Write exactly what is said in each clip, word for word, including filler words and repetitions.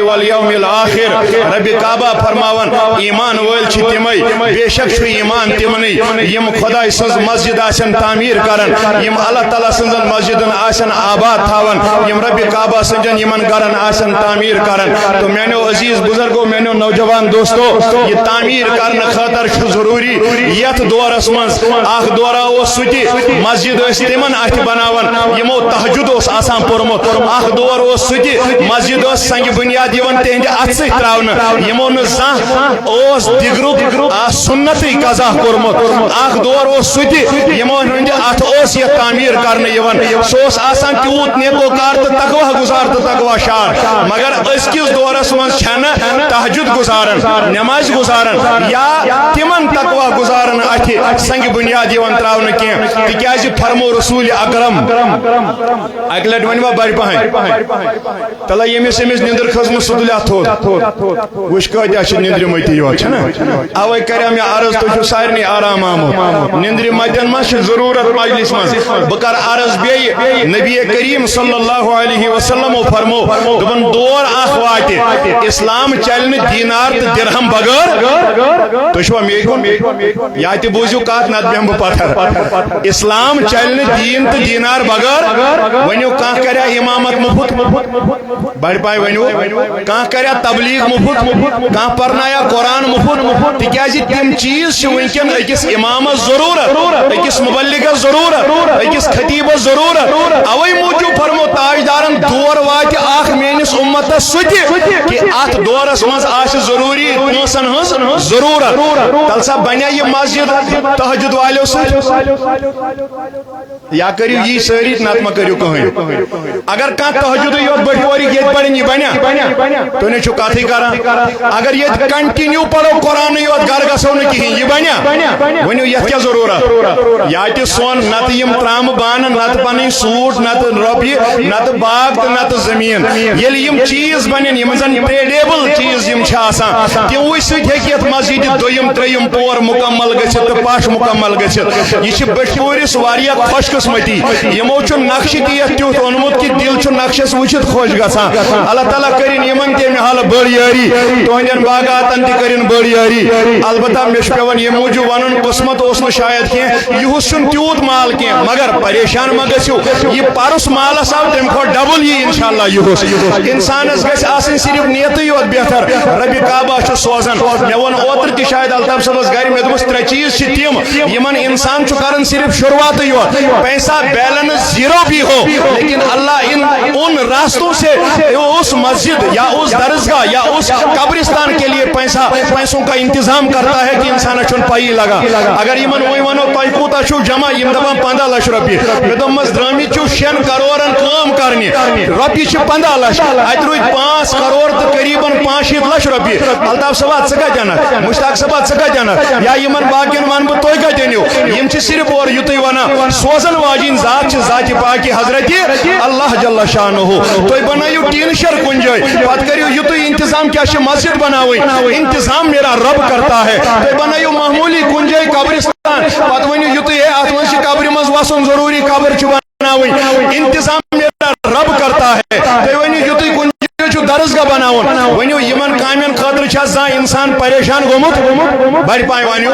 Volume الآخر۔ رب کعبہ فرماوان، ایمان وٲلۍ چھِ تِمے، بے شک چھُ ایمان تِمنٕے، یِم خداے سٕنٛز مسجد آسن تعمیٖر کران، یِم اللہ تعالیٰ سٕنٛزن مسجدن آسن آباد تھاوان، یِم رب کعبہ سٕنٛدٮ۪ن یِمن گرن آسن تعمیٖر کران۔ تو میانیو عزیز بزرگو، میانیو نوجوان دوستو، یہِ تعمیٖر کرنہٕ خٲطرٕ چھُ ضروٗری یتھ دورس منٛز، اکھ دورہ اوس سُہ تہِ، مسجد ٲسۍ تِمن اتھِ بناوان، یِمو تہجد اوس آسان پوٚرمُت۔ اکھ دور اوس سُہ تہِ، مسجد ٲس سنگ بنیاد یِوان تِہنٛدِ اتھٕ سۭتۍ تراونہٕ، یِمو نہٕ زانٛہہ اوس دِگرُک، آ، سُنتٕے قضا کوٚرمُت۔ اکھ دور اوس سُہ تہِ، یِمو ہٕنٛدِ اتھٕ اوس یتھ تعمیٖر کرنہٕ یِوان۔ سُہ اوس آسان تیوٗت نیکوکار تہٕ تقویٰ گُزار تہٕ تقویٰ شار، مگر أزکِس دورس منٛز چھنہٕ تہجد گُزاران، نماز گُزاران یا تِمن تقویٰ گُزارن اتھِ سنگ بنیاد یِوان تراونہٕ کینٛہہ، تِکیازِ فرمو رسول اکرم، اکہِ لٹہِ ؤنۍ وا بڑِ پہن، تلہ ییٚمِس، ییٚمِس نِندٕر کھٔژمٕژ، سُہ تُلہِ اتھ تھوٚد۔ وٕچھ کٲتیٛاہ چھِ نِندرِ مٔتی یوت، چھَنہ؟ اوے کریو مےٚ عرض، تُہۍ چھِو سارنٕے آرام آمُت۔ نِندرِ متٮ۪ن ما چھِ ضروٗرت مجلس منٛز؟ بہٕ کرٕ عرض بیٚیہِ، نبی کریم صلی اللہ علیہ وسلمو فرمو، دوٚپُن، دور اکھ واتہِ، اسلام چلہِ نہٕ دینار تہٕ درہم بغٲر۔ تُہۍ چھِوا مے کُن؟ یا تہِ بوٗزِو کتھ، نتہٕ بیٚہمہٕ بہٕ پتھر۔ اسلام چلہِ نہٕ دیٖن تہٕ دینار بغٲر۔ ؤنِو، کانٛہہ کریا امامت مُفت؟ بڑِ پایہِ ؤنِو، کانٛہہ کریا تبلیغ مُفت؟ کانٛہہ پرنایا قرآن مُفت؟ تِکیازِ تِم چیٖز چھِ وٕنکیٚن أکِس امامس ضروٗرت، أکِس مبلغس ضروٗرت، أکِس خطیبس ضروٗرت۔ اوے موٗجوٗب فرمو تاجدارن، دور واتہِ اکھ میٲنِس امتس سُہ تہِ، کہِ اتھ دورس منٛز آسہِ ضروٗری پونٛسن ہٕنٛز ضروٗرت۔ تلہٕ سا بنیا یہِ مسجد تہجد والیو سۭتۍ؟ یا کٔرِو یی سٲری، نتہٕ مہ کٔرِو کٕہٕنۍ۔ اگر کانٛہہ تہجدٕے یوت بٔٹھۍ وورِ ییٚتہِ پرن، یہِ بنیا؟ تُہۍ نے چھِو کتھٕے کران۔ اگر ییٚتہِ continue پرو قرآنٕے یوت، گرٕ گژھو نہٕ کِہیٖنۍ، یہِ بنیا؟ ؤنِو، یتھ کیٛاہ ضروٗرت؟ یا تہِ سۄن، نتہٕ یِم ترامہٕ بانہٕ، نتہٕ پنٕنۍ سوٗٹ، نتہٕ رۄپیہِ، نتہٕ باغ تہٕ نتہٕ زٔمیٖن۔ ییٚلہِ یِم چیٖز بنن، یِم زن tradable چیٖز یِم چھِ آسان، تِموٕے سۭتۍ ہیٚکہِ یتھ مسجدِ دوٚیِم، ترٛیٚیِم پور مکمل گٔژھِتھ تہٕ پش مکمل گٔژھِتھ۔ یہِ چھِ بٔٹھۍ پوٗرِس واریاہ خۄش قسمتی۔ یِمو چھُ نقشہٕ تہِ یتھ تیُتھ اوٚنمُت کہِ دِل چھُ نقشس وٕچھِتھ خۄش گژھان۔ اللہ تعالیٰ کٔرِن یِمن تہِ امہِ حالہٕ بٔڑ یٲری، تُہنٛدٮ۪ن باغاتن تہِ کٔرِن بٔڑ یٲری۔ البتہ مےٚ چھُ پٮ۪وان ییٚمہِ موٗجوٗب ونُن، قسمت اوس نہٕ شاید کینٛہہ، یِہُس چھُنہٕ تیوٗت مال کینٛہہ، مگر پریشان مہ گٔژھِو، یہِ پرُس مالس آو تمہِ کھۄتہٕ double یی انشاءاللہ یِہُس۔ انسانس گژھِ آسٕنۍ صرف نیتٕے یوت بہتر، ربِ کعبہ چھُ سوزان۔ مےٚ ووٚن اوترٕ تہِ شاید الطاف صٲبس گرِ، مےٚ دوٚپُس، ترٛےٚ چیٖز چھِ تِم، یِمن انسان چھُ کران صرف شروعاتٕے یوت، پیسہ balance zero بھی ہو، لیکن اللہ ان، ان راستوں سے، اس مسجد یا اس درسگاہ یا اس قبرستان کے لیے پیسہ، پیسوں کا انتظام کرتا ہے کہ انسانس چھُنہٕ پَیی لگان۔ اگر یِمن وۄنۍ ونو، تۄہہِ کوٗتاہ چھُو جمع، یِم دپان، "پنٛداہ لچھ رۄپیہِ۔" مےٚ دوٚپمس، درٛٲمٕتۍ چھِو شٮ۪ن کرورن کٲم کرنہِ، رۄپیہِ چھِ پنٛداہ لچھ، اتہِ روٗدۍ پانٛژھ کرور تہٕ قریباً پانٛژھ شیٖتھ لچھ رۄپیہِ۔ الطاف صٲبا، ژٕ کتہِ انکھ؟ مشتاق صٲبا، ژٕ کتہِ انکھ؟ یا یِمن باقین ونہٕ بہٕ، تُہۍ کتہِ أنِو؟ یِم چھِ صرف اورٕ یُتُے ونان، سوزن واجِنۍ ذات چھِ ذاتِ پاکِ حضرتِ اللہ جل شانہ۔ تُہۍ بنٲیِو ٹیٖن شر کُنہِ جایہِ، پتہٕ کٔرِو یُتُے انتظام، کیٛاہ چھِ مسجد بناوٕنۍ؟ انتظام میرا رب کرتا ہے۔ تُہۍ بنٲیِو معموٗلی کُنہِ جایہِ قبرستان، پتہٕ ؤنِو یُتُے، ہے، اتھ منٛز چھِ قبرِ منٛز وسُن ضروٗری، قبر چھِ بناوٕنۍ۔ انتظام میرا رب کرتا ہے۔ تُہۍ ؤنِو یُتُے کُنہِ جایہِ چھُ درسگاہ بناوُن، ؤنِو یِمن کامٮ۪ن خٲطرٕ چھا زانٛہہ انسان پریشان گوٚمُت؟ بڑِ پایہِ ؤنِو۔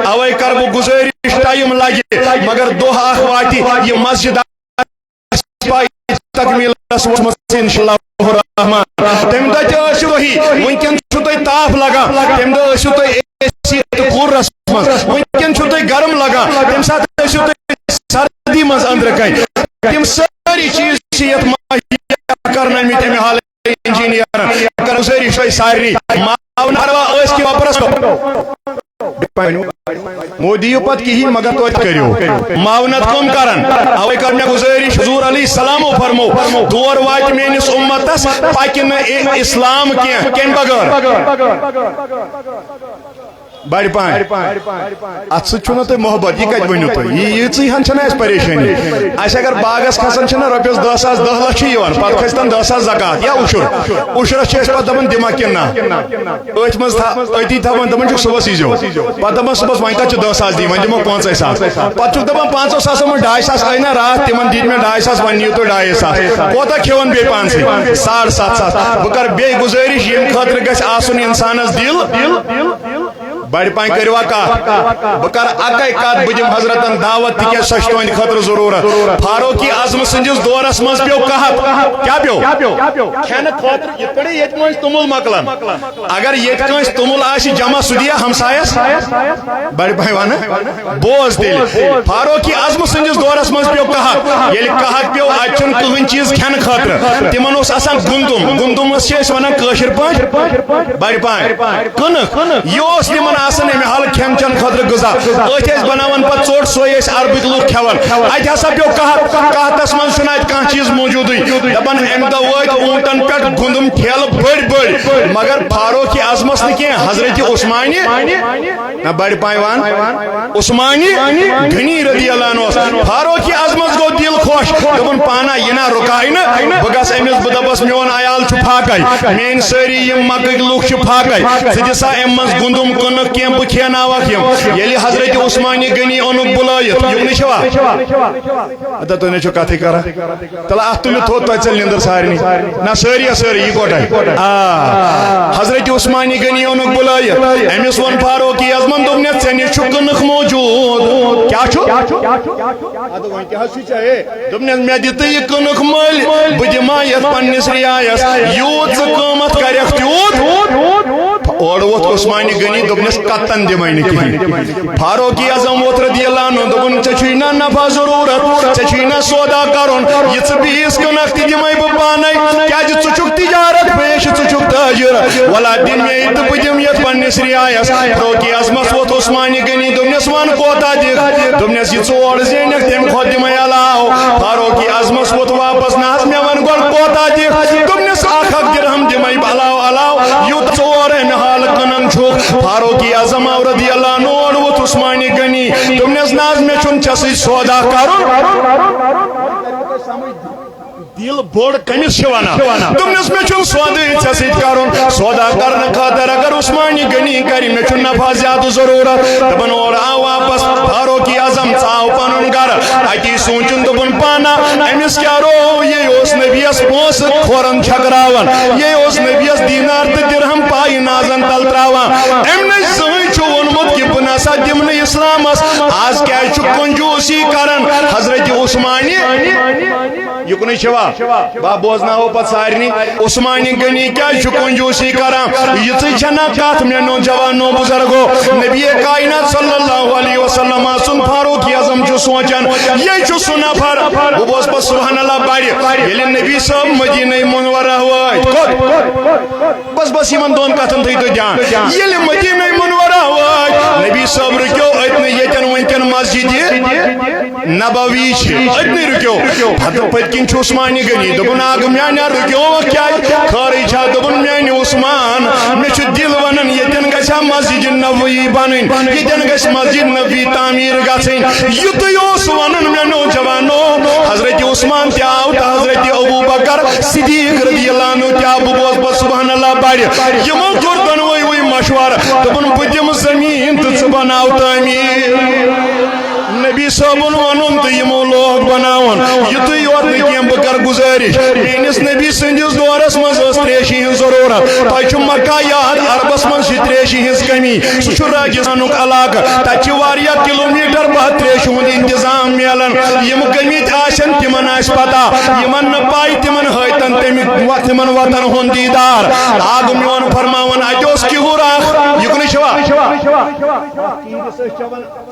اوے کرٕ بہٕ گُزٲرِش، ٹایم لگہِ، مگر دۄہ اکھ واتہِ، یہِ مسجد آسہِ پایہِ تکمیلس ووتمُت، انشاءاللہ الرحمن۔ تمہِ دۄہ تہِ ٲسِو تُہی، وٕنکیٚن چھُو تۄہہِ تاپھ لگان، تمہِ دۄہ ٲسِو تُہۍ اے سی تہٕ کوٗلرس منٛز، وٕنکیٚن چھُو تۄہہِ گرم لگان، تمہِ ساتہٕ ٲسِو تُہۍ سردی منٛز أنٛدرٕ کنہِ۔ تِم سٲری چیٖز چھِ یتھ مہیا کرنٲومٕتۍ امہِ حالہٕ انجینئرن۔ کرو سٲری چھِ تۄہہِ سارنٕے معاون کروا أسۍ کہِ وپرس مودی یِیِو پتہٕ کِہیٖنۍ، مگر توتہِ کٔرِو۔ معاونت کٕم کرن؟ اوے کٔر مےٚ گُزٲرِش، حضور علیہ السلامو فرمو، دور واتہِ میٲنِس اُمتس، پکہِ نہٕ اِ-، اسلام کینٛہہ۔ کمہِ بغٲر؟ بڑِ پانۍ۔ اتھ سۭتۍ چھُو نہ تۄہہِ محبت، یہِ کتہِ ؤنِو تُہۍ؟ یہِ، ییٖژٕے ہن چھنہٕ اسہِ پریشٲنی۔ اسہِ اگر باغس کھسان چھنہ رۄپیس دہ ساس، دہ لچھ چھِ یِوان، پتہٕ کھسہِ تن دہ ساس زکات یا عشر۔ عشرس چھِ أسۍ پتہٕ دپان دِمہ کِنہٕ نہ؟ أتھۍ منٛز تھا-، أتی تھاوان، دپان چھِکھ صُبحس ییٖزیو۔ پتہٕ دپان صُبحس وۄنۍ کتہِ چھِ دہ ساس دِنۍ، وۄنۍ دِمو پنٛژاہ ساس۔ پتہٕ چھُکھ دپان پنٛژاہ ساسو منٛز ڈاے ساس آیہِ نہ راتھ، تِمن دِتۍ مےٚ ڈاے ساس، وۄنۍ نِیِو تُہۍ ڈاے ساس۔ کوتاہ کھیوان بیٚیہِ پانسٕے؟ ساڑ ستھ ساس۔ بہٕ کرٕ بیٚیہِ گُزٲرِش، ییٚمہِ خٲطرٕ گژھِ آسُن انسانس دِل۔ بڑِ پانۍ کٔرِوا کتھ؟ بہٕ کرٕ اکے کتھ، بہٕ دِمہٕ حضرتن دعوت، تِکیازِ سۄ چھِ تُہنٛدِ خٲطرٕ ضروٗرت۔ فاروقی اعظم سٕنٛدِس دورس منٛز پیوٚو قحط۔ کیٛاہ پیوٚو؟ کھٮ۪نہٕ خٲطرٕ یِتھ پٲٹھۍ ییٚتہِ مٔنٛزۍ توٚمُل مۄکلان۔ اگر ییٚتہِ کٲنٛسہِ توٚمُل آسہِ جمع، سُہ دِیا ہمسایس؟ بڑِ پانۍ ونہٕ۔ بوز تیٚلہِ، فاروقی اعظم سٕنٛدِس دورس منٛز پیوٚو قحط۔ ییٚلہِ قحط پیوٚو، اتہِ چھُنہٕ کٕہٕنۍ چیٖز کھٮ۪نہٕ خٲطرٕ۔ تِمن اوس آسان گُندُم، گُندُمس چھِ أسۍ ونان کٲشِر پٲٹھۍ بڑِ پانۍ۔ کٕنٕک۔ یہِ اوس تِمن آسان امہِ حالہٕ کھٮ۪ن چٮ۪ن خٲطرٕ غذا۔ أتھۍ ٲسۍ بناوان پتہٕ ژوٚٹ، سۄے ٲسۍ عربٕکۍ لُکھ کھٮ۪وان۔ اتہِ ہسا پیوٚو قحط، قحطس منٛز چھُنہٕ اتہِ کانٛہہ چیٖز موٗجوٗدٕے۔ دپان امہِ دۄہ وٲتۍ اوٗنٹن پٮ۪ٹھ گُندُم ٹھیلہٕ بٔڑۍ بٔڑۍ، مگر فاروقی اعظمس نہٕ کینٛہہ، حضرت عثمانہِ نہ بڑِ پایوان۔ عثمانہِ غنی رضی اللہ عنہ اوس۔ فاروقی اعظمس گوٚو دِل خۄش، دوٚپُن، پانا یہِ نا رُکاے نہٕ، بہٕ گژھٕ أمِس، بہٕ دَپس، میون عیال چھُ فاقے، میٲنۍ سٲری یِم مکٕکۍ لُکھ چھِ فاقے، ژٕ دِ سا أمۍ منٛز گُندُم کٕنٕک کینٛہہ، بہٕ کھیناوکھ یِم۔ ییٚلہِ حضرت عثمانہِ غنی اوٚنُکھ بُلٲیِتھ، یُکنُے چھوا؟ ادا تُہۍ نے چھِو کتھٕے کران۔ تَلہٕ اَتھ تُلِو تھوٚد، تۄہہِ ژٔلۍ نِندٕر سارنٕے۔ نہ، سٲری ہا سٲری، یِکوَٹَے۔ آ، حضرت عثمانِ غنی اوٚنُکھ بُلٲیِتھ۔ أمِس ووٚن فاروقی اعظمَن، دوٚپنَس، "ژےٚ نِش چھُ کٕنٕک موجوٗد۔" کیٛاہ چھُ؟ اَدٕ وۄنۍ کیٛاہ حظ چھُے ژےٚ؟ ہے، دوٚپنَس، "مےٚ دِ تہٕ یہِ کٕنٕک مٔلۍ، بہٕ دِمہٕ ہا یَتھ پنٛنِس رِعایَس۔ یوٗت ژٕ قۭمَتھ کَرَکھ، تیوٗت۔" اورٕ ووٚتھ عثمانِ غنی، دوٚپنَس، "قطعاً دِمَے نہٕ کِہیٖنۍ۔" فاروقی اعظم ووت رضی اللہ عنہ، دوٚپُن، "ژےٚ چھُے نہ نفع ضروٗرت، ژےٚ چھُے نہ سودا کرُن، یہِ ژٕ بیٚیِس کٕنکھ تہِ دِمَے بہٕ پانے، کیازِ ژٕ چھُکھ تجارت پیش، ژٕ چھُکھ تاجر، ولا دِ مے تہٕ بہٕ دِمہٕ یَتھ پننِس رِعایَس۔" فاروقی اعظمس ووت عثمانِ غنی، دوٚپنَس، "وَن کوتاہ دِکھ؟" دوٚپنَس، "یہِ ژور زینکھ، تَمہِ کھۄتہٕ دِمَے علاوٕ۔" فاروقی اعظمس ووت واپس، "نہ حظ، مےٚ وَن گۄڈٕ کوتاہ دِکھ؟" دوٚپنَس، "اکھ اکھ درہم دِمَے بہٕ علاوٕ علاوٕ، یوٗت ژور اَمہِ حالہٕ کٕنان چھُکھ۔" فاروقی اعظم آو رضی اللہ عنہ اور ووت عثمانِ غنی۔ دوٚپنَس، "نہ حظ، مےٚ چھُنہٕ ژےٚ سۭتۍ سودا کرُن۔" دِل بوٚڑ کٔمِس چھِ وَنان؟ دوٚپنَس، "مےٚ چھُنہٕ سودٕے ژےٚ سۭتۍ کرُن۔ سودا کرنہٕ خٲطرٕ اگر عثمانِ غنی کرِ، مےٚ چھُ نفع زیادٕ ضروٗرت۔" دَپان اورٕ آو واپس فاروقی اعظم، ژاو پنُن گرٕ۔ اَتی سوٗنٛچُن، دوٚپُن، "پانا، أمِس کیٛاہ روو؟ یے اوس نبیَس پونٛسہٕ کھورن چھکراوان، یے اوس نبیَس دینار تہٕ درہم پایہِ نازن تل تراوان۔ أمۍ نَے زٕہٕنۍ چھُ ووٚنمُت کہِ بہٕ نسا دِمہٕ نہٕ اسلامس۔ آز کیٛازِ چھُ کنجوٗسی کران؟" حضرت عثمانِ، یُکنُے چھوا؟ بہٕ بوزناوو پتہٕ سارنٕے۔ عثمانِ غنی کیٛازِ چھُ کنجوٗسی کران؟ یِژٕے چھنا کتھ میانیو جوانو بزرگو؟ نبی کائنات صلی اللہ علیہ وسلم سُنٛد فاروق اعظم چھُ سونٛچان، یے چھُ سُہ نفر۔ بہٕ بوزٕ پتہٕ سبحان اللہ بڑِ۔ ییٚلہِ نبی صٲب مدینہ منورہ وٲتۍ، کوٚت؟ بس، بس، یِمن دۄن کتھن تھٲیِو تُہۍ دیان۔ ییٚلہِ مدینہ منورہ وٲتۍ، نبی صٲب رُکیو أتنٕے، ییٚتٮ۪ن وٕنکٮ۪ن مسجدِ نبوی چھِ، أتنٕے رُکیو۔ پتہٕ پٔتۍ کِنۍ چھُ عثمانِ غنی، دوٚپُن، "اکھ میانہِ رُکیو کیٛازِ؟ خٲرٕے چھا؟" دوٚپُن، "میانہِ عثمان، مےٚ چھُ دِل ونان، ییٚتٮ۪ن گژھِ ہا مسجدِ نبوی بنٕنۍ، ییٚتٮ۪ن گژھِ مسجد نبوی تعمیٖر گژھٕنۍ۔" یُتُے اوس ونان مےٚ نوجوانو، حضرت عثمان تہِ آو تہٕ حضرت ابو بکر صدیق رضی اللہ عنہ تہِ آو۔ بہٕ بوزٕ پتہٕ سبحان اللہ بڑِ۔ یِمو کوٚر دۄنوَے وٕے مشورٕ، دوٚپُن، "بہٕ دِمہٕ زٔمیٖن تہٕ ژٕ بناو تعمیٖر۔" نبی صٲبُن وَنُن تہٕ یِمو لوگ بناوُن۔ یُتُے یوت نہٕ کینٛہہ، بہٕ کرٕ گُزٲرِش، میٲنِس نبی سٕنٛدِس دورس منٛز ٲس تریشہِ ہٕنٛز ضروٗرت۔ تۄہہِ چھُ مکہ یاد، عربس منٛز چھِ تریشہِ ہٕنٛز کٔمی۔ سُہ چھُ ریگستانُک علاقہٕ، تتہِ چھِ واریاہ کلومیٹر بعد تریشہِ ہُنٛد انتظام میلان۔ یِم گٔمٕتۍ آسن، تِمن آسہِ پتہ، یِمن نہٕ پاے، تِمن ہٲوتن تمہِ و-، تِمن وطن ہُنٛد دیٖدار۔ آ گوٚو میون فرماوُن، اتہِ اوس کِہُر اکھ، یُکنُے چھوا؟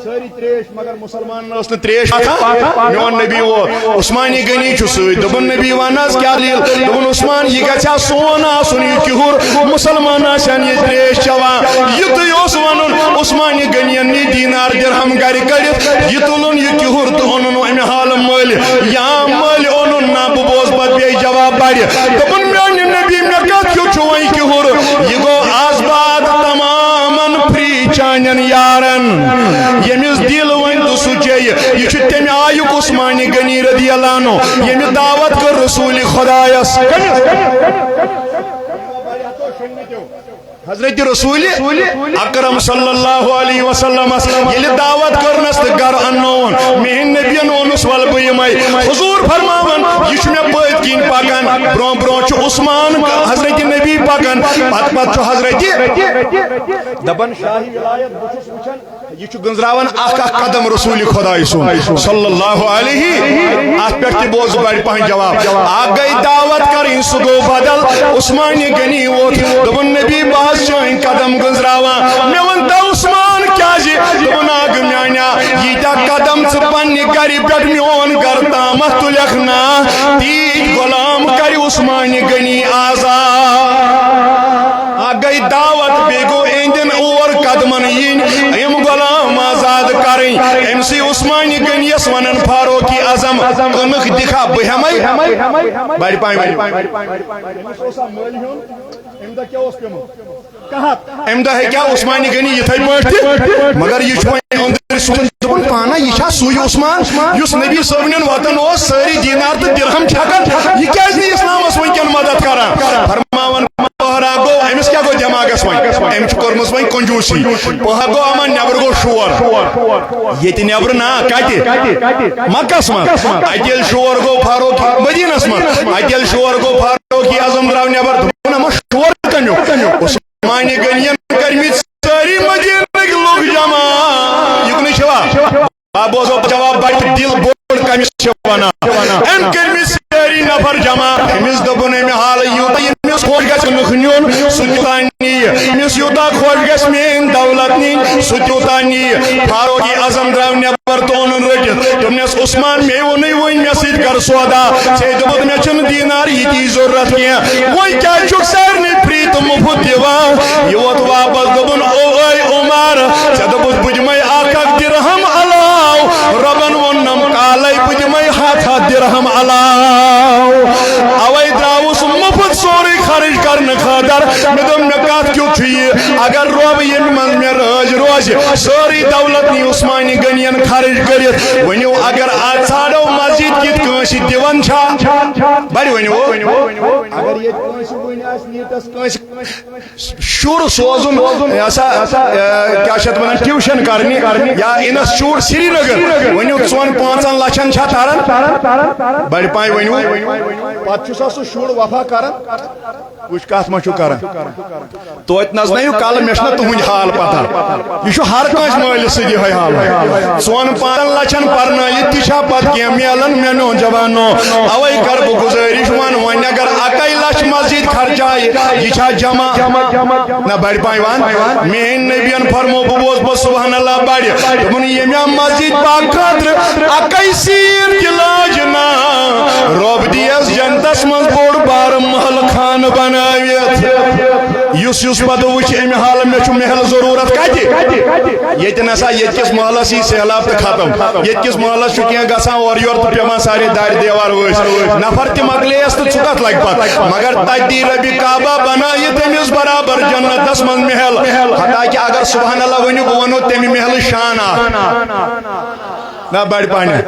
سٲری تریش، مگر مسلمانن ٲس نہٕ تریش پتہ۔ میون نبی ووت، عثمانِ غنی چھُ سۭتۍ۔ دوٚپُن، "نبی، وَن حظ، کیٛاہ دٔلیٖل؟" دوٚپُن، "عثمان، یہِ گژھِ ہا سون آسُن، یہِ کِہُر، مسلمان آسہِ ہن یہِ تریش چٮ۪وان۔" یُتُے اوس وَنُن، عثمانِ غنیَن نی دینار درہم گرِ کٔڑِتھ، یہِ تُلُن یہِ کِہُر تہٕ اوٚنُن اَمہِ حالہٕ مٔلۍ۔ یا مٔلۍ اوٚنُن نا، بہٕ بوزٕ پتہٕ بیٚیہِ جواب بڑِ۔ دوٚپُن، "میانہِ نبی، مےٚ کتھ کیُتھ چھُ وۄنۍ کِہُر؟ یہِ گوٚو از بعد تمامن فری چانہِ پننٮ۪ن یارن، ییٚمِس دِل ؤنۍ تہٕ سُہ چیٚیہِ۔ یہِ چھُ تَمہِ آیُک عثمان غنی رضی اللہ عنہ، ییٚمہِ دعوت کٔر رسول خدایس۔ حضرت رسول اکرم صلی اللہ علیہ وسلمس ییٚلہِ دعوت کٔرنس تہٕ گرٕ اننووُن، میٲنۍ نبین ووٚنُس، "ولہٕ بہٕ یِمے۔" حضور فرماوان، "یہِ چھُ مےٚ پٔتۍ کِنۍ پکان، برونٛہہ برونٛہہ چھُ عثمان حضرت نبی پکان، پتہٕ پتہٕ چھُ حضرت۔" دپان، شاہی ولایت بہٕ چھُس وٕچھان، یہِ چھُ گٔنزراوان اکھ اکھ قدم رسول خداے سُنٛد صلی اللہ علیہ۔ اتھ پٮ۪ٹھ تہِ بوز بڑِ پہن جواب۔ اکھ گٔے دعوت کرٕنۍ، سُہ گوٚو بدل۔ عثمان غنی ووت، دوٚپُن، "نبی، بہٕ حظ چھُ وۄنۍ قدم گٔنزراوان۔" مےٚ ووٚن، "تو عثمان، کیازِ؟" دوٚپُن، "اکھ میانیا، ییٖتیٛاہ قدم ژٕ پننہِ گرِ پٮ۪ٹھ میون گرٕ تامتھ تُلکھ نا، تیٖتۍ غلام کرِ عثمان غنی آزاد۔" اکھ گٔے دعوت، بیٚیہِ گوٚو اِہِنٛدٮ۪ن اور قدمن یِنۍ، یِم غلام آزاد کرٕنۍ۔ أمۍ سٕے عثمان غنیَس ونان فاروق اعظم، کٕنٕکھ دِکھا بہٕ ہٮ۪مے؟ بڑِ پامہِ ؤنِو۔ أمِس اوسا مٔلۍ ہیوٚن؟ اَمہِ دۄہ کیٛاہ اوس پیوٚمُت؟ قحط۔ اَمہِ دۄہ ہیٚکہِ ہا عثمان غنی یِتھے پٲٹھۍ تہِ، مگر یہِ چھُ وۄنۍ أنٛدرۍ سُہ دوٚپُن پانہ، یہِ چھا سُے عثمان یُس نبی صٲبنٮ۪ن وتن اوس سٲری دینار تہٕ درہم چھکان؟ یہِ کیازِ نہٕ اسلامس وٕنکٮ۪ن مدد کران؟ فرماوان، پہرا گوٚو، أمِس کیٛاہ گوٚو دٮ۪ماغس وۄنۍ؟ أمۍ چھُ کٔرمٕژ وۄنۍ کنجوٗسی۔ پہر گوٚو اَمان، نٮ۪بر گوٚو شور۔ ییٚتہِ نٮ۪برٕ نا، کتہِ؟ مکس منٛز۔ اتہِ ییٚلہِ شور گوٚو فاروق مدینس منٛز، اتہِ ییٚلہِ شور گوٚو فاروق اعظم درٛاو نٮ۪بر، دوٚپُن، اَما شور کمیُک؟ عثمان غنین کٔرمٕتۍ سٲری مدینٕکۍ لُکھ جمع۔ یُکنُے چھوا؟ آ، بوزو جواب، بڑِ دِل بوٚڑ کٔمِس چھِ ونان؟ أمۍ کٔرمٕتۍ سٲری نفر جمع۔ أمِس دوٚپُن، أمۍ حالہٕ یوٗتاہ ییٚمِس خۄش گژھِ نُکھ نیُن، سُہ تیوٗتاہ نِیہِ۔ أمِس یوٗتاہ خۄش گژھِ میٛٲنۍ دولت نِنۍ، سُہ تیوٗتاہ نِیہِ۔ فاروق اعظم درٛاو نٮ۪بر تہٕ اوٚنُن رٔٹِتھ۔ دوٚپنس، عثمان، مے ووٚنُے وۄنۍ، مےٚ سۭتۍ کر سودا۔ ژےٚ دوٚپُتھ، مےٚ چھُنہٕ دینار ییٚتی ضروٗرت کینٛہہ۔ وۄنۍ کیٛازِ چھُکھ سارنٕے free تہٕ مُفت دِوان؟ یہِ ووت واپس، دوٚپُن، او اے عمر، ژےٚ دوٚپُتھ بہٕ دِمے اکھ اکھ درہم علاو، رۄبن ووٚننم کالے بہٕ دِمے ہتھ ہتھ درہم علاو۔ اوے درٛاوُس مُفت سورُے خرٕچ کرنہٕ خٲطرٕ۔ مےٚ دوٚپ، مےٚ کتھ کیُتھ چھُ یہِ؟ اگر رۄب ییٚمہِ منٛز مےٚ رٲضۍ روزِ، سٲرٕے دولت نی عثمانِ غنین خرٕچ کٔرِتھ۔ ؤنِو، اگر آز ژھانڈو مسجد کِتھ کٲنٛسہِ دِوان چھا؟ بڑِ ؤنِو۔ اگر ییٚتہِ کٲنٛسہِ وٕنہِ آسہِ نیٖٹس کٲنٛسہِ شُر سوزُن، یہِ ہسا، آ، کیٛاہ چھِ اَتھ وَنان، tuition کرنہِ یا institute سرینگر، ؤنِو، ژۄن پانٛژن لچھن چھا تران؟ بڑِ پاے ؤنِو۔ پتہٕ چھُ سا سُہ شُر وفا کران؟ وٕچھ، کتھ ما چھُ کران؟ توتہِ نہ حظ نہ یِیِو کلہٕ، مےٚ چھُنہ تُہُنٛد حال پتہ۔ یہِ چھُ ہر کٲنٛسہِ مٲلِس سۭتۍ یِہوٚے حال۔ ژۄن پانٛژن لچھن پرنٲیِتھ تہِ چھا پتہٕ کینٛہہ میلان؟ مےٚ نوجوانو، اوے کرٕ بہٕ گُزٲرِش، وَن وۄنۍ اگر اَکے لچھ مسجد خرچایہِ، یہِ چھا جمع؟ نہ بڑِ پاے وَن۔ میٛٲنۍ نبیَن فرمو، بہٕ بوز پتہٕ سبحان اللہ بڑِ۔ دوٚپُن، ییٚمہِ مسجد پاک خٲطرٕ اَکے سیٖر تہِ لاجہِ نا، رۄب دِیَس جنتس منٛز بوٚڑ بارٕ محل خانہٕ بنٲوِتھ۔ یُس یُس پتہٕ وٕچھِ، أمۍ حالہٕ مےٚ چھُ محل ضروٗرت۔ کتہِ؟ ییٚتہِ نسا، ییٚتہِ کِس محلس یی سہلاب تہٕ ختم۔ ییٚتہِ کِس محلس چھُ کینٛہہ گژھان اورٕ یورٕ تہٕ پٮ۪وان سارے دارِ دیوار وٲسۍ۔ نفر تہِ مۄکلییس تہٕ ژٕ کتھ لگہِ پتہٕ؟ مگر تتہِ دی ربِ کعبہ بنٲیِتھ أمِس برابر جنتس منٛز محل۔ حتیٰ کہ اگر سبحان اللہ ؤنِو، بہٕ ونو تمہِ محلٕچ شان اکھ۔ نہ بڑِ پہنہِ۔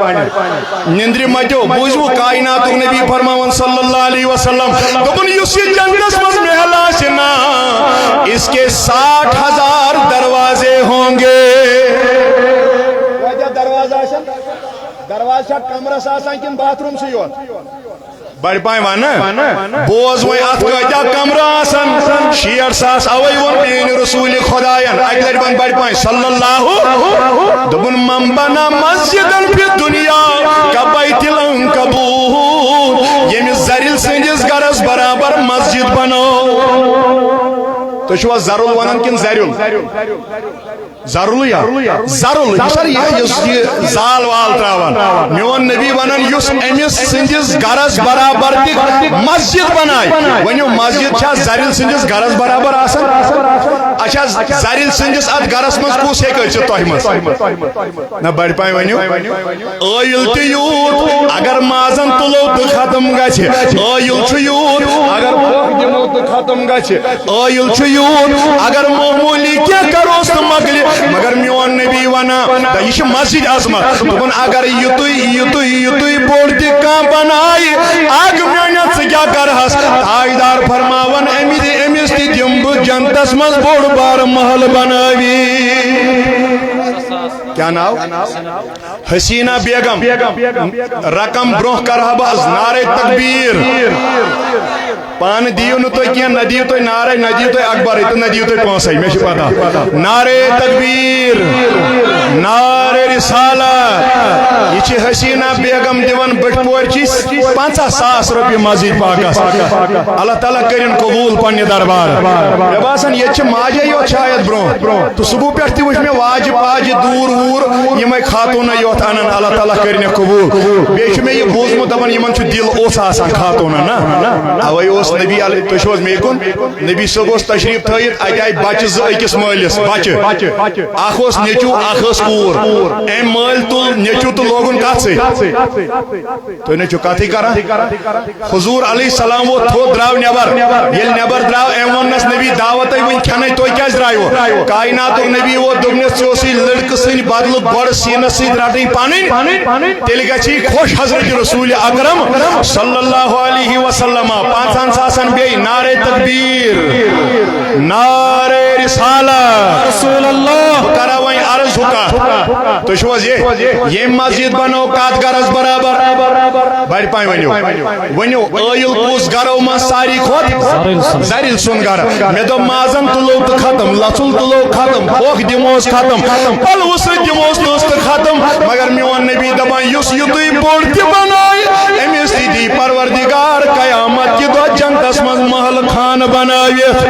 نندرِ متیو، بوٗزِو کائناتُک نبی فرماوان صلی اللہ علیہ وسلم، دوٚپُن، یُس یہِ جنتس منٛز محل آسہِ نا، اس کے ساٹھ ہزار دروازے ہوں گے۔ کۭتیٛاہ دروازٕ آسن؟ دروازٕ چھا کمرس آسان کِنہٕ باتھ روٗمسٕے یوت؟ بڑِ پاے ونہٕ۔ بوز وۄنۍ، اتھ کۭتیٛاہ کمرٕ آسن؟ شیٹھ ساس۔ اوے ووٚن میٛانہِ رسول خداین اکہِ لٹہِ، وۄنۍ بڑِ پاے صلی اللہ۔ دوٚپُن، من بنا مسجدا فی الدنیا کبیت العنکبوت۔ ییٚمِس زرِل سٕنٛدِس گرس برابر مسجد بنٲو۔ تُہۍ چھِوا زرُل ونان کِنہٕ زرِل؟ زرُل یا؟ زرُل۔ یہِ چھا یہِ، یُس یہِ زال وال تراوان؟ میون نبی ونان، یُس أمِس سٕنٛدِس گرس برابر تہِ مسجد بنایہِ۔ ؤنِو، مسجد چھا زرِل سٕنٛدِس گرس برابر آسان؟ اچھا، زرِل سٕنٛدِس اتھ گرس منٛز کُس ہیٚکہِ أژِتھ تۄہہِ منٛز؟ نہ، بڑِ پاے ؤنِو۔ ٲیِل تہِ یوٗت، اگر مازن تُلو تہٕ ختم گژھِ۔ ٲیِل چھُ یوٗت، اگر پھۄکھ دِمو ختم گژھِ۔ عٲیِل چھُ یوٗت، اگر معموٗلی کینٛہہ کروس تہٕ مۄکلہِ، مگر میون نبی ونان، دَ-، یہِ چھِ مسجد عظمت۔ دوٚپُن، اگر یِتُے، یِتُے، یِتُے بوٚڑ تہِ کانٛہہ بنایہِ، اکھ میٲنۍ، ژٕ کیٛاہ کرہس؟ تاجدار فرماوان، أمِس، أمِس تہِ دِمہٕ بہٕ جنتس منٛز بوٚڑ بار محل بنٲوِتھ۔ کیٛاہ ناو؟ حسینہ بیگم۔ رقم برونٛہہ کرٕ ہا بہٕ از، نعرہ تکبیر۔ پانہٕ دِیِو نہٕ تُہۍ کینٛہہ، نہ دِیِو تُہۍ نعرہ، نہ دِیِو تُہۍ اکبرٕے تہٕ نہ دِیِو تُہۍ پونٛسَے، مےٚ چھِ پتہ۔ نعرہ تکبیر، نعرہ رسالت، یہِ چھِ حسینہ بیگم دِوان بٔٹھۍ پورچی پنٛژاہ ساس رۄپیہِ مسجد پاکس۔ اللہ تعالیٰ کٔرِن قبوٗل پننہِ دربار۔ مےٚ باسان، ییٚتہِ چھِ ماجے یوت شاید برونٛہہ۔ تہٕ صبح پٮ۪ٹھ تہِ وٕچھ مےٚ واجہِ پاجہِ دوٗر ووٗر، یِمے خاتوٗنہ یوت انان، اللہ تعالیٰ کٔرِنَکھ قبوٗل۔ بیٚیہِ چھُ مےٚ یہِ بوٗزمُت، دَپان، یِمن چھُ دِل اوٚژھ آسان خاتوٗنن، نہ؟ اوے اوس نبی علیہ، تُہۍ چھِو حظ مے کُن؟ نبی صٲب اوس تشریٖف تھٲیِتھ، اَتہِ آیہِ بَچہٕ زٕ أکِس مٲلِس، بَچہٕ۔ اَکھ اوس نیٚچوٗ، اَکھ ٲس کوٗر۔ أمۍ مٲلۍ تُل نیٚچوٗ تہٕ لوگُن کَتھ سۭتۍ؟ تُہۍ نہ چھِو کَتھٕے کَران۔ حضور علیہ السلام ووت تھوٚد، درٛاو نٮ۪بر۔ ییٚلہِ نٮ۪بر درٛاو، أمۍ ووٚننَس، نبی، دعوتَے وٕنہِ کھٮ۪نَے، تُہۍ کیٛازِ درٛایوٕ؟ کائناتُک نبی ووت، دوٚپنَس، ژےٚ اوسُے لٔڑکہٕ سٕنٛدِ بدلہٕ گۄڈٕ سیٖنَس سۭتۍ رَٹٕنۍ پَنٕنۍ، تیٚلہِ گژھی خۄش حضرت رسول اکرم صلی اللہ علیہ وسلم۔ پانٛژہن ساسن بیٚیہِ نعرے تکبیر، نعرے رسالت۔ رسول اللہ۔ بہٕ کرا وۄنۍ عرض ہُہ کتھ۔ تُہۍ چھِو حظ یہِ؟ ییٚمۍ مسجد بنٲو کتھ گرس برابر؟ بڑِ پایہِ ؤنِو۔ ؤنِو، عٲیِل کُس گرو منٛز ساروی کھۄتہٕ؟ زرٕل سُنٛد۔ زرٕل سُنٛد گرٕ۔ مےٚ دوٚپ، مازن تُلو تہٕ ختم، لژُل تُلو ختم، پھۄکھ دِموس ختم، پلوٕ سۭتۍ دِموس نٔژ تہٕ ختم۔ مگر میون نبی دپان، یُس یُتُے بوٚڑ تہِ بنایہِ، أمِس تہِ دی پروردگار قیامت کہِ دۄہ جنتس منٛز محل خانہٕ بنٲوِتھ۔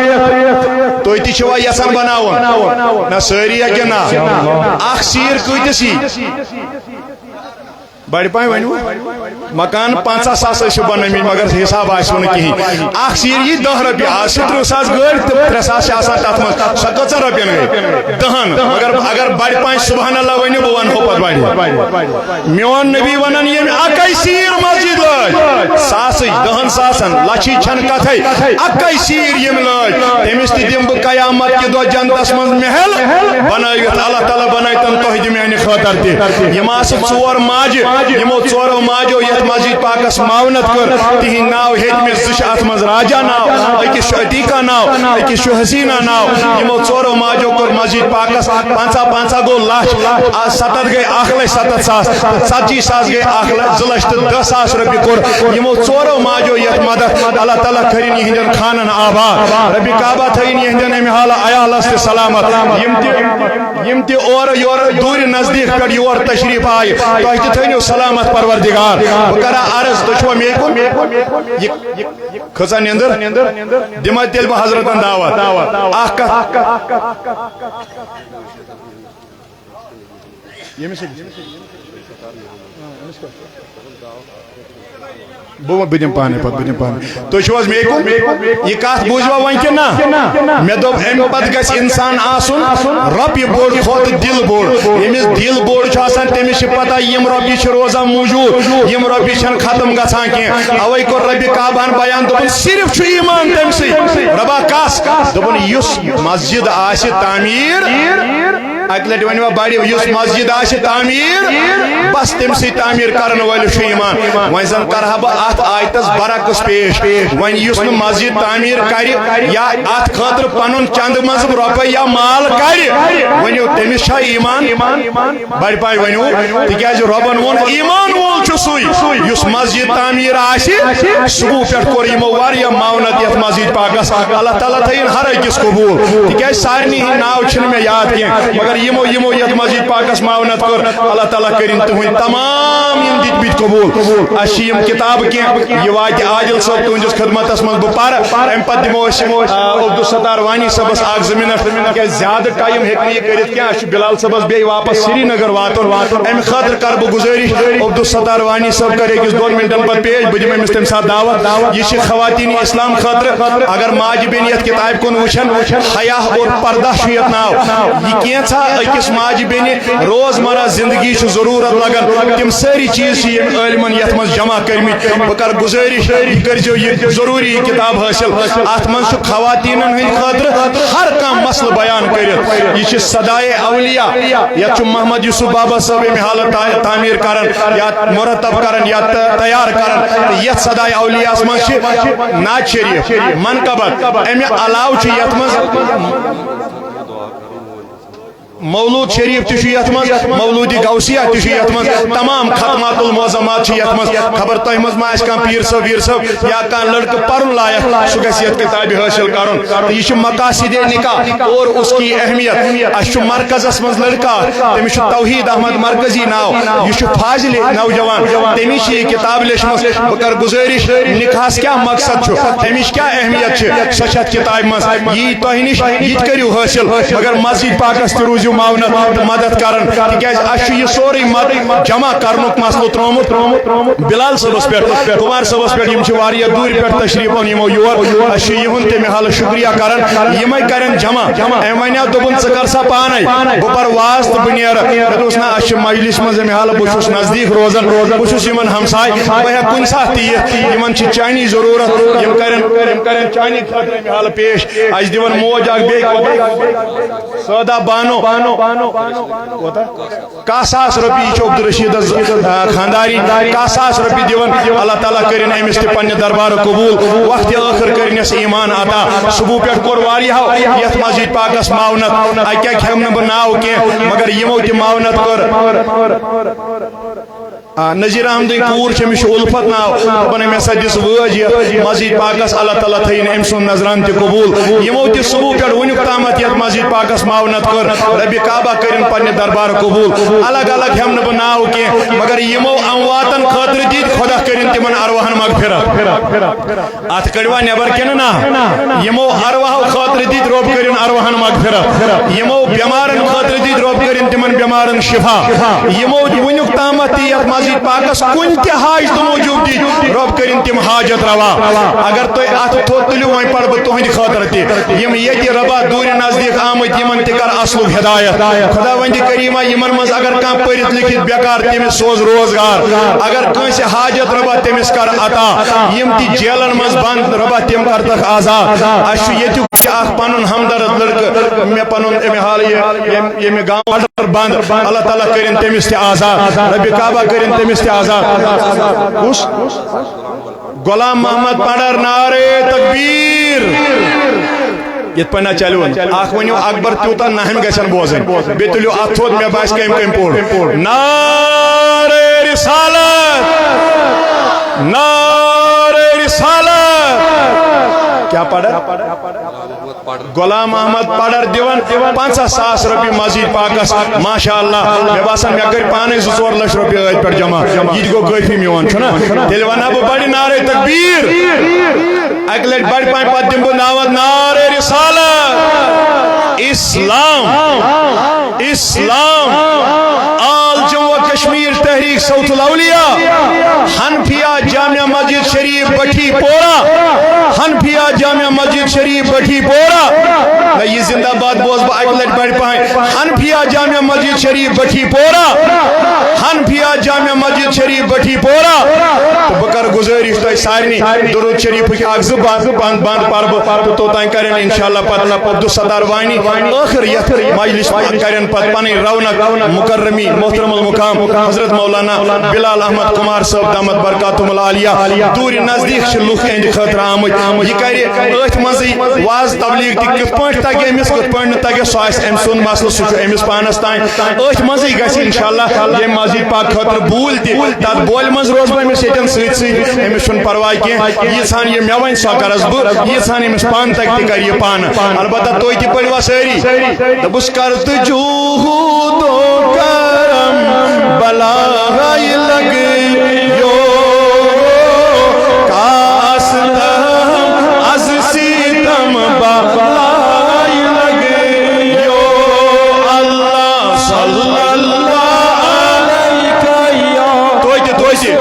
تُہۍ تہِ چھِوا یژھان بناوُن؟ نہ، سٲری ہا کِنہٕ نہ؟ اکھ سیٖر کۭتِس یی؟ بڑِ پایہِ ؤنِو۔ مکان پنٛژاہ ساس ٲسِو بنٲومٕتۍ، مگر حساب آسِوٕ نہٕ کِہیٖنۍ۔ اکھ سیٖر یی دَہ رۄپیہِ، آز چھِ تٕرٛہ ساس گٲڑۍ تہٕ ترٛےٚ ساس چھِ آسان تَتھ منٛز۔ سۄ کٔژَن رۄپیَن گٔے؟ دَہَن۔ مگر اگر بڑِ پایہِ سبحان اللہ ؤنِو، بہٕ وَنہو پَتہٕ بڑِ۔ میون نبی وَنان، ییٚمۍ اَکَے سیٖر مسجد لٲج، ساسٕچ، دَہَن ساسَن، لَچھٕچ چھَنہٕ کَتھَے، اَکَے سیٖر ییٚمۍ لٲج، تٔمِس تہِ دِمہٕ بہٕ قیامت کہِ دۄہ جنتَس منٛز محل بنٲوِتھ۔ اللہ تعالیٰ بنٲوتن تۄہہِ تہِ میانہِ خٲطرٕ تہِ۔ یِم آسہٕ ژور ماجہِ، یِمو ژورو ماجو یتھ مسجد پاکس معاونت کٔر، تِہنٛدۍ ناو ہیٚتۍ مےٚ، زٕ چھِ اتھ منٛز راجا ناو، أکِس چھُ عتیقہ ناو، أکِس چھُ حسینہ ناو۔ یِمو ژورو ماجو کٔر مسجد پاکس پنٛژاہ، پنٛژاہ گوٚو لچھ، آ، ستتھ گٔے اکھ لچھ ستتھ ساس، ژتجی ساس گٔے اکھ لچھ، زٕ لچھ تہٕ دہ ساس رۄپیہِ کوٚر یِمو ژورو ماجو یتھ مدد۔ اللہ تعالیٰ کٔرِن یِہنٛدٮ۪ن خانن آباد۔ ربِ کعبہ تھٲیِن یِہنٛدٮ۪ن امہِ حالہٕ عیالس تہِ سلامت۔ یِم تہِ، یِم تہِ اورٕ یورٕ دوٗرِ نزدیٖک پٮ۪ٹھ یور تشریٖف آیہِ، تۄہہِ تہِ تھٲینو سلامت پروردگار۔ بہٕ کرا عرض، تُہۍ چھِوا مے کُن؟ یہِ، یہِ کھٔژا نیٚنٛدٕر؟ دِما تیٚلہِ بہٕ حضرتن دعوت۔ اکھ کتھ۔ ییٚمِس سۭتۍ؟ بہٕ وَنہٕ، بہٕ دِمہٕ پانے پتہٕ، بہٕ دِمہٕ پانے۔ تُہۍ چھِو حظ مے کُن؟ یہِ کتھ بوٗزوا وۄنۍ کِنہٕ نہ؟ مےٚ دوٚپ، اَمہِ پتہٕ گژھِ انسان آسُن رۄپیہِ بوٚڑ کھۄتہٕ دِل بوٚڑ۔ ییٚمِس دِل بوٚڑ چھُ آسان، تٔمِس چھِ پتہ یِم رۄپیہِ چھِ روزان موٗجوٗد، یِم رۄپیہِ چھَنہٕ ختم گژھان کینٛہہ۔ اوے کوٚر ربِ کعبہن بیان، دوٚپُن، صرف چھُ ایمان تٔمۍ سٕے۔ رۄبا کس؟ دوٚپُن، یُس مسجد آسہِ تعمیٖر، اکہِ لٹہِ ؤنِو بڑِ، یُس مسجد آسہِ تعمیٖر، بس تٔمۍ سٕے تعمیٖر کرن وٲلِس چھُ ایمان۔ وۄنۍ زن کرٕ ہا بہٕ اتھ آیتس برعکس پیش۔ وۄنۍ یُس نہٕ مسجد تعمیٖر کرِ یا اتھ خٲطرٕ پنُن چندٕ منٛز رۄپے یا مال کرِ، ؤنِو، تٔمِس چھا ایمان؟ بڑِ پایہِ ؤنِو، تِکیازِ رۄبن ووٚن، ایمان وول چھُ سُے، یُس مسجد تعمیٖر آسہِ۔ صبح پٮ۪ٹھ کوٚر یِمو واریاہ معاونت یتھ مسجد پاکس۔ اللہ تعالیٰ تھٲیِن ہر أکِس قبوٗل، تِکیازِ سارنٕے ہٕنٛدۍ ناو چھِنہٕ مےٚ یاد کینٛہہ، مگر یِمو، یِمو یتھ مسجد پاکس معاونت کٔر، اللہ تعالیٰ کٔرِن تُہٕنٛدۍ تمام یِم دِتمٕتۍ قبوٗل۔ اَسہِ چھِ یِم کِتابہٕ کینٛہہ، یہِ واتہِ عادل صٲب تُہٕنٛدِس خدمتس منٛز، بہٕ پرٕ، اَمہِ پتہٕ دِمو أسۍ، آ، عبدالستار وانی صٲبس اکھ زٕ منٹ، تِکیازِ زیادٕ ٹایم ہیٚکہِ نہٕ یہِ کٔرِتھ کینٛہہ، اَسہِ چھُ بلال صٲبس بیٚیہِ واپس سرینگر واتُن۔ اَمہِ خٲطرٕ کرٕ بہٕ گُزٲرِش، عبدالستار وانی صٲب کرِ أکِس دۄن منٹن پتہٕ پیش، بہٕ دِمہٕ أمِس تَمہِ ساتہٕ دعوت۔ یہِ چھِ خواتین اسلام خٲطرٕ، اگر ماجہِ بیٚنہِ یَتھ کِتابہِ کُن وٕچھن، حیا اور پردہ چھُ یَتھ ناو۔ یہِ کینٛژھا أکِس ماجہِ بیٚنہِ روزمرہ زندگی چھِ ضروٗرت لگان، تِم سٲری چیٖز چھِ یِم عٲلمن یَتھ منٛز جمع کٔرمٕتۍ۔ بہٕ کرٕ گُزٲرِش، یہِ کٔرۍزیو یہِ ضروٗری یہِ کِتاب حٲصِل۔ اَتھ منٛز چھُ خواتیٖنَن ہٕنٛدِ خٲطرٕ ہر کانٛہہ مسلہٕ بیان کٔرِتھ۔ یہِ چھِ صدائے اولیاء، یَتھ چھُ محمد یوسف بابا صٲب اَمہِ حالہٕ تا-، تعمیٖر کران یا مرتب کران یا تہ-، تیار کران۔ تہٕ یَتھ صدائے اولیاءَس منٛز چھِ نعت شریف، منقبت، اَمہِ علاوٕ چھُ یَتھ منٛز مولود شریف تہِ چھُ یتھ منٛز، مولود غوثیہ تہِ چھُ یتھ منٛز، تمام ختمات المعظمات چھِ یتھ منٛز۔ خبر تۄہہِ منٛز ما آسہِ کانٛہہ پیٖر صٲب ویٖر صٲب یا کانٛہہ لڑکہٕ پرُن لایق، سُہ گژھِ یتھ کتابہِ حٲصِل کرُن۔ تہٕ یہِ چھُ مقاصد نکاح اور اس کی اہمیت۔ اسہِ چھُ مرکزس منٛز لڑکہٕ اکھ، تٔمِس چھُ توحید احمد مرکزی ناو، یہِ چھُ فاضل نوجوان، تٔمِس چھِ یہِ کتاب لیچھمٕژ۔ بہٕ کرٕ گُزٲرِش، نکاحس کیٛاہ مقصد چھُ، تٔمِس کیٛاہ اہمیت چھِ، سۄ چھِ اتھ کتابہِ منٛز۔ یی تۄہہِ نِش، یہِ تہِ کٔرِو حٲصِل، مگر مسجد پاکس تہِ روٗزِو معاونت تہٕ مدد کران، تِکیازِ اسہِ چھُ یہِ سورُے مد-، جمع کرنُک مسلہٕ ترٛوومُت بلال صٲبس پٮ۪ٹھ، کمار صٲبس پٮ۪ٹھ۔ یِم چھِ واریاہ دوٗرِ پٮ۪ٹھ تشریف اوٚن یِمو یور۔ اسہِ چھُ یِہُنٛد تہِ مےٚ حالہٕ شُکریہ کران، یِمے کرن جمع۔ أمۍ ونیو، دوٚپُن، "ژٕ کر سا پانے، بہٕ پرٕ واز تہٕ بہٕ نیرٕ۔" مےٚ دوٚپُس، "نہ، اسہِ چھِ مجلس منٛز اَمہِ حالہٕ، بہٕ چھُس نزدیٖک روزان، بہٕ چھُس یِمن ہمساے، بہٕ ہٮ۪کہٕ کُنہِ ساتہٕ تہِ یِتھ، یِمن چھِ چانی ضروٗرت، یِم کرن، یِم کرن چانی خٲطرٕ اَمہِ حالہٕ پیش۔" اسہِ دِوان موج اکھ بیٚیہِ کوتاہ؟ سودا بانو۔ کوتاہ؟ کاہ ساس رۄپیہِ چھِ عبدالرشیدس، آ، خاندارین کاہ ساس رۄپیہِ دِوان۔ اللہ تعالیٰ کٔرِن أمِس تہِ پننہِ دربارٕ قبول۔ وقتِ ٲخر کٔرِنس ایمان عطا۔ صبح پٮ۪ٹھ کوٚر واریاہو یتھ مسجد پاکس معاونت۔ اکہِ اکہِ ہٮ۪مہٕ نہٕ بہٕ ناو کینٛہہ، مگر یِمو تہِ معاونت کٔر۔ آ، نذیر احمدٕنۍ کوٗر چھِ، أمِس چھُ الفت ناو۔ دَپان، أمۍ ہسا دِژ وٲج یَتھ مسجد پاکس۔ اللہ تعالیٰ تھٲیِن أمۍ سُنٛد نذرانہٕ تہِ قبول۔ یِمو تہِ صبح پٮ۪ٹھ وٕنیُک تامَتھ یَتھ مسجد پاکس معاونت کٔر، ربِ کعبہ کٔرِن پننہِ دربار قبول۔ الگ الگ ہٮ۪مہٕ نہٕ بہٕ ناو کینٛہہ، مگر یِمو امواتن خٲطرٕ دِتۍ، خۄدا کٔرِن تِمن ارواحن مغفرت۔ اتھ کڑوا نٮ۪بر کِنہٕ نہ؟ یِمو ارواحو خٲطرٕ دِتۍ، رۄب کٔرِن ارواحن مغفرت۔ یِمو بٮ۪مارن خٲطرٕ دِتۍ، رۄب کٔرِن تِمن بٮ۪مارن شفا۔ یِمو وٕنیُک تامتھ تہِ یتھ مسجد پاکس کُنہِ تہِ حاجتہٕ موٗجوٗب دِتۍ، رۄب کٔرِن تِم حاجت روا۔ اگر تُہۍ اتھ تھوٚد تُلِو، وۄنۍ پرٕ بہٕ تُہنٛدِ خٲطرٕ تہِ۔ یِم ییٚتہِ ربا دوٗرِ نزدیٖک آمٕتۍ، یِمن تہِ کر اصلُک ہدایت۔ خداوندِ کریمہ، یِمن منٛز اگر کانٛہہ پٔرِتھ لیکھِتھ بیکار، تٔمِس سوز روزگار۔ اگر کٲنٛسہِ حاجت ربا، تٔمِس کر عطا۔ یِم تہِ جیلن منٛز بند، ربا تِم کرتکھ آزاد۔ اسہِ چھُ ییٚتیُک اکھ پنُن ہمدرد لڑکہٕ، مےٚ پنُن امہِ حالہٕ یہِ، ییٚمہِ، ییٚمہِ گامہٕ پڈر بند۔ اللہ تعالیٰ کٔرِن تٔمِس تہِ آزاد، ربِ کعبہ کٔرِن تٔمِس تہِ آزاد۔ کُس؟ غلام محمد پڈر، نعرے تکبیر۔ یِتھ پٲٹھۍ نہ چلہِ وۄنۍ۔ اکھ ؤنِو اکبر، تیوٗتاہ نہم گژھن بوزٕنۍ۔ بیٚیہِ تُلِو اتھ تھوٚد، مےٚ باسہِ کٔمۍ کٔمۍ پوٚر۔ نعرے رسالت، نعرے رسالت۔ کیٛاہ پڈر؟ غلام احمد پڈر دِوان پنژاہ ساس رۄپیہِ مسجد پاکس۔ ماشاء اللہ، مےٚ باسان مےٚ کٔرۍ پانے زٕ ژور لچھ رۄپیہِ أتھۍ پٮ۪ٹھ جمع۔ یہِ تہِ گوٚو کٲفی میون، چھُنہ؟ تیٚلہِ ونہٕ ہا بہٕ بڑِ نعرے تکبیر۔ اکہِ لٹہِ بڑِ پانہٕ، پتہٕ دِمہٕ بہٕ دعوت نعرے رسالت۔ اسلام، اسلام، آل جموں و کشمیر تحریک صوت الاولیاء، حنفیہ جامع مسجد شریف بٹھی پورہ، حنفیہ جامع مسجد شریف بٹھی پورہ۔ نہ، یہِ زندہ باد بوز بہٕ اکہِ لٹہِ بڑِ پانہٕ۔ حنفیہ جامع مسجد شریف بٹھی پورہ، حنفیہ جامع مسجد شریف بٹھی پورہ۔ تہٕ بہٕ کرٕ گُزٲرِش تۄہہِ سارنٕے، درود شریفٕکۍ اکھ زٕ بند، بند، بند پرٕ بہٕ، تہٕ توٚتام کرن انشاءاللہ پتہٕ عبدالستار وانی ٲخر یتھ مجلس کرن پتہٕ پنٕنۍ رونق مکرمی محترم المقام حضرت مولانا بلال احمد کمار صٲب دامت برکاتہم العالیہ۔ دوٗرِ نزدیٖک چھِ لُکھ اہندِ خٲطرٕ آمٕتۍ۔ یہِ کرِ أتھۍ منٛزٕے واز تبلیغ تہِ کِتھ پٲٹھۍ تگہِ أمِس، کِتھ پٲٹھۍ نہٕ تگہِ، سُہ آسہِ أمۍ سُنٛد مسلہٕ، سُہ چھُ أمِس پانس تام۔ أتھۍ منٛزٕے گژھِ انشاءاللہ ییٚمہِ مسجد پاک خٲطرٕ بوٗلۍ تہِ، تتھ بولہِ منٛز روزٕ بہٕ أمِس ییٚتٮ۪ن سۭتۍ سۭتۍ، أمِس چھُنہٕ پرواے کینٛہہ۔ ییٖژہن یہِ مےٚ ونہِ سۄ کرس بہٕ، ییٖژہن أمِس پانہٕ تگہِ تہِ کرِ یہِ پانہٕ۔ البتہ تُہۍ تہِ پٔرِوا سٲری؟ دوٚپُس، کر تہٕ جوٗہوٗد و کرم بلاے لگیو، کاس دم از ستم بلاے لگیو۔ اللہ صلی اللہ علیہ، توتہِ، توتہِ۔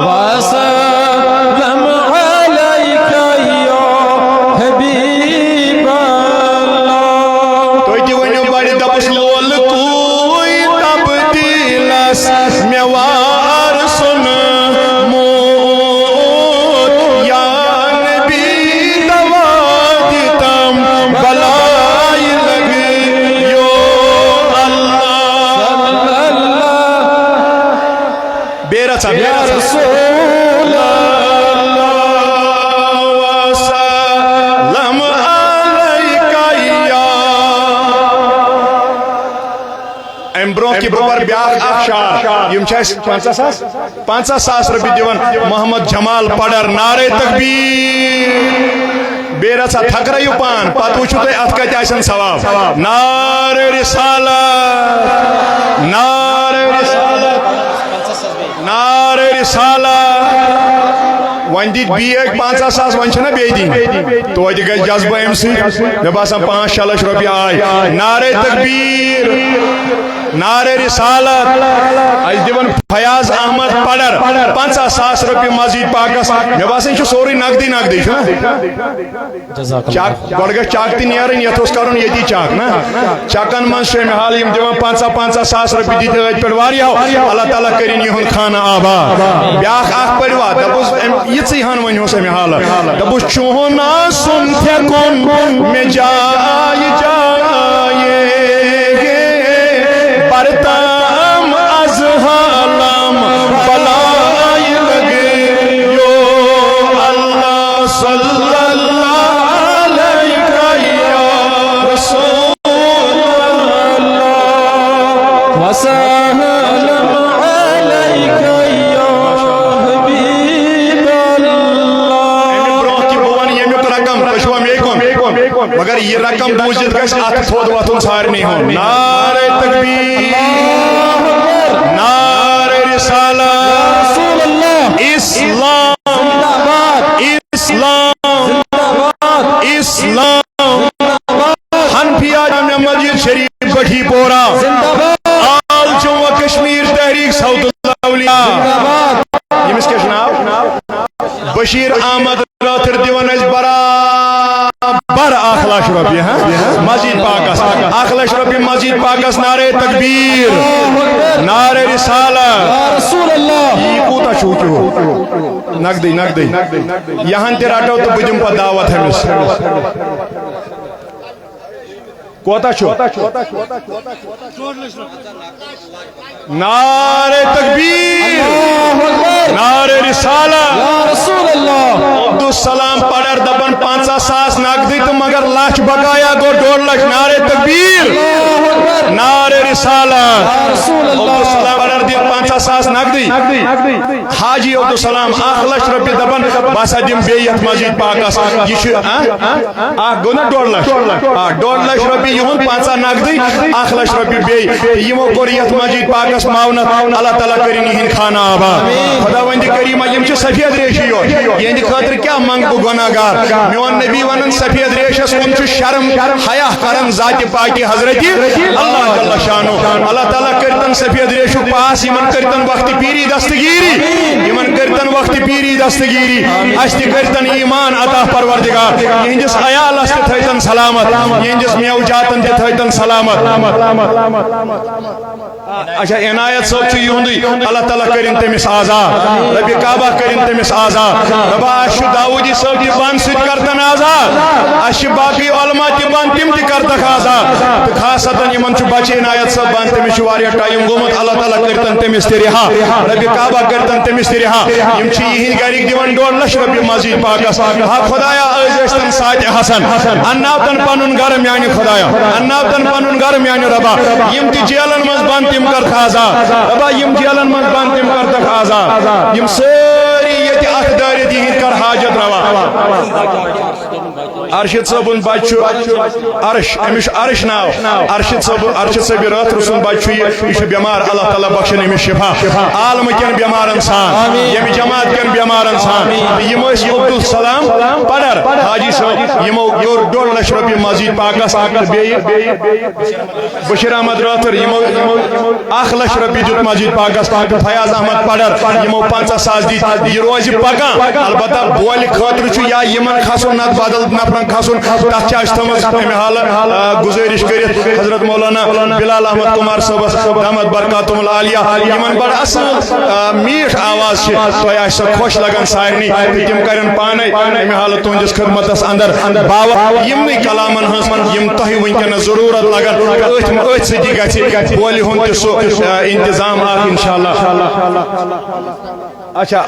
وسلم علیک یا حبیب اللہ۔ توتہِ ؤنِو بڑِ دبس لول کوئی سب۔ یا رسول اللہ، وسلم علیک یا۔ امہِ برونٛہہ کہِ بہٕ پرٕ بیٛاکھ اکھ شعر، یِم چھِ اَسہِ پنٛژاہ ساس، پنٛژاہ ساس رۄپیہِ دِوان محمد جمال پڈر، نعرے تکبیر۔ بیٚیہِ رژھا تھکرٲیِو پان، پتہٕ وٕچھِو تُہۍ اَتھ کتہِ آسن ثواب۔ نعرے رسالت، نعرے رسالت، نعرے رسالت۔ وۄنۍ دِتۍ بیٚیہِ أکۍ پنٛژاہ ساس، وۄنۍ چھِنہ بیٚیہِ دِنۍ؟ توتہِ گژھِ جذبہٕ اَمہِ سۭتۍ۔ مےٚ باسان پانٛژھ شےٚ لچھ رۄپیہِ آے۔ نعرے تکبیر، نعرے رسالت۔ اَسہِ دِوان فیاض احمد پڈر پنٛژاہ ساس رۄپیہِ مسجد پاکس۔ مےٚ باسان، یہِ چھُ سورُے نقدٕے نقدٕے، چھُنہ؟ جزاک اللہ۔ چک، گۄڈٕ گژھِ چک تہِ نیرٕنۍ، یَتھ اوس کَرُن ییٚتی چک، نہ؟ چکن منٛز چھِ أمۍ حال یِم دِوان پنٛژاہ، پنٛژاہ ساس رۄپیہِ دِتۍ أتھۍ پٮ۪ٹھ واریاہو۔ اللہ تعالیٰ کٔرِن یِہُنٛد خانہٕ آباد۔ بیٛاکھ اکھ پٔرِوا، دَپُس، أمۍ، یِژٕے ہن ؤنۍ اوس أمۍ حالہٕ۔ دَپُس، چون آسُن پھٮ۪کُن مےٚ جایہِ جایہِ، برتام از حالم بلائے لگیو۔ اللہ صلی اللہ علیک یا رسول اللہ۔ وسلم علیک یا حبیب اللہ۔ اَمہِ برونٛہہ کہِ بہٕ وَنہٕ ییٚمیُک رقم، تُہۍ چھِوا مے کُن؟ مگر یہِ رقم بوٗزِتھ گژھِ اَتھ تھوٚد وۄتھُن سارنٕے ہُنٛد۔ نعرے تکبیر، نعرے رسالت، رسول اللہ۔ اسلام، زندہ باد۔ اسلام، زندہ باد۔ اسلام۔ حنفیہ جامع مسجد شریف بٹھی پورہ۔ زندہ باد۔ آل جموں و کشمیر تحریک صوت الاولیاء۔ زندہ باد۔ ییٚمِس کیٛاہ چھُ ناو؟ بشیر احمد رٲتھٕر دِوان اَسہِ برابر اکھ لچھ رۄپیہِ، ہاں؟ مسجد پاکس۔ اکھ لچھ رۄپیہِ مسجد پاکس۔ نعرے تکبیر، نعرے رسالت۔ یا رسول اللہ۔ یہِ کوٗتاہ چھُو تیوٗت؟ نقدٕے، نقدٕے۔ یہِ ہن تہِ رٹو تہٕ بہٕ دِمہٕ پتہٕ دعوت أمِس۔ کوتاہ چھُ؟ نعرے تکبیر، اللہ اکبر۔ نعرے رسالت۔ یا رسول اللہ۔ عبدالسلام پڈر دپان پنژاہ ساس نقدٕے تہٕ مگر لچھ بقایا گوٚو ڈوٚڈ لچھ۔ نعرے تکبیر۔ اللہ اکبر۔ نعرے رسالت۔ یا رسول اللہ۔ عبدالسلام پڈر دِتھ پنژاہ ساس نقدٕے۔ حاجی عبدالسلام اکھ لچھ رۄپیہِ دپان، بہٕ ہسا دِمہٕ بیٚیہِ یتھ مسجد پاکس۔ یہِ چھُ، ہاں؟ اکھ گوٚو نا ڈوٚڈ لچھ؟ آ، ڈوٚڈ لچھ رۄپیہِ یِہُنٛد، پنژاہ نقدٕے، اکھ لچھ رۄپیہِ بیٚیہِ۔ تہٕ یِمو کوٚر یتھ مسجد پاکس معاونت۔ اللہ تعالیٰ کٔرِن یِہِنٛدۍ خانہٕ آباد۔ خداوندِ کریمہ، یِم چھِ سفید ریشی یوت۔ یِہنٛدِ خٲطرٕ کیٛاہ منٛگہٕ بہٕ گۄناہ گار؟ میون نبی ونان، سفید ریشس کُن چھُ شرم، حیا کران ذاتِ پاکِ حضرت اللہ جل شانہ۔ اللہ تعالیٰ کٔرتن سفید ریشُک پاس، یِمن کٔرتن وقت پیری دستگیری، یِمن کٔرتن وقت پیری دستگیری، اسہِ تہِ کٔرتن ایمان عطا پروردگار، یِہنٛدِس عیالس تہِ تھٲیتن سلامت، یِہنٛدِس میوٕ جاتن تہِ تھٲیتن سلامت۔ اچھا، عنایت صٲب چھُ یِہُنٛدُے، اللہ تعالیٰ کٔرِن تٔمِس آزاد، ربِ کعبہ کٔرِن تٔمِس آزاد۔ ربا، اَسہِ چھُ داوودی صٲب تہِ بند، سُہ تہِ کَرتَن آزاد۔ اَسہِ چھِ باقٕے علماء تہِ بند، تِم تہِ کَرتَکھ آزاد۔ تہٕ خاص سَتَن یِمَن چھُ بَچہٕ عنایت صٲب بند، تٔمِس چھُ واریاہ ٹائم گوٚمُت، اللہ تعالیٰ کٔرتَن تٔمِس تہِ رِہا، ربِ کعبہ کٔرتَن تٔمِس تہِ رِہا۔ یِم چھِ یِہِنٛدۍ گَرِکۍ دِوان ڈوٚڈ لَچھ رۄپیہِ مسجد پاکَس۔ ہا خدایا، أسۍ ٲسۍ تَن ساتہِ حسن، اَنناو تَن پَنُن گَرٕ میٛانہِ خدایا، اَنناو تَن پَنُن گَرٕ میٛانہِ رۄبا۔ یِم تہِ جیلَن منٛز بند، تِم کَرتَکھ آزاد۔ رۄبا، یِم جیلَن منٛز بند، تِم کَرتَکھ آزاد۔ یِم سٲری ییٚتہِ اَتھٕ دٲرِتھ، یِہِنٛدۍ کَر حاجت روا۔ ارشد صٲبُن بچہٕ چھُ ارش، أمِس چھُ ارش ناو۔ ارشد صٲب، ارشد صٲبِ رٲتھرٕ سُنٛد بچہٕ چھُ یہِ، یہِ چھُ بٮ۪مار، اللہ تعالیٰ بخشن أمِس شفا۔ عالمہٕ کٮ۪ن بٮ۪مارن سان، ییٚمہِ جماعت کٮ۪ن بٮ۪مارن سان۔ تہٕ یِم ٲسۍ عبدالسلام پڈر، حاجی صٲب، یِمو کوٚر ڈوٚڈ لچھ رۄپیہِ مسجد پاکس تہٕ بیٚیہِ بشیر احمد رٲتھر، یِمو اکھ لچھ رۄپیہِ دیُت مسجد پاکس، تہٕ فیاض احمد پڈر، یِمو پنژاہ ساس دِتۍ۔ یہِ روزِ پکان، البتہ بولہِ خٲطرٕ چھُ یا یِمن کھسُن، نتہٕ بدل نفرن کھسُن، تتھ چھِ اَسہِ تھٲومٕژ امہِ حالہٕ، آ، گُزٲرِش کٔرِتھ حضرت مولانا بلال احمد کمار صٲبس دامت برکاتہم العالیہ، یِمن بڑٕ اصل، آ، میٖٹھ آواز چھِ، تۄہہِ آسہِ سۄ خۄش لگان سارنٕے، تہٕ تِم کرن پانے امہِ حالہٕ تُہنٛدِس خدمتس اندر باوَتھ یِمنٕے کلامن ہٕنٛز، یِم تۄہہِ وٕنکیٚنس ضروٗرت لگن، تہٕ أتھۍ، أتھۍ سۭتی گژھِ کولہِ ہُنٛد تہِ سُہ، آ، انتظام اکھ انشاءاللہ۔ اچھا،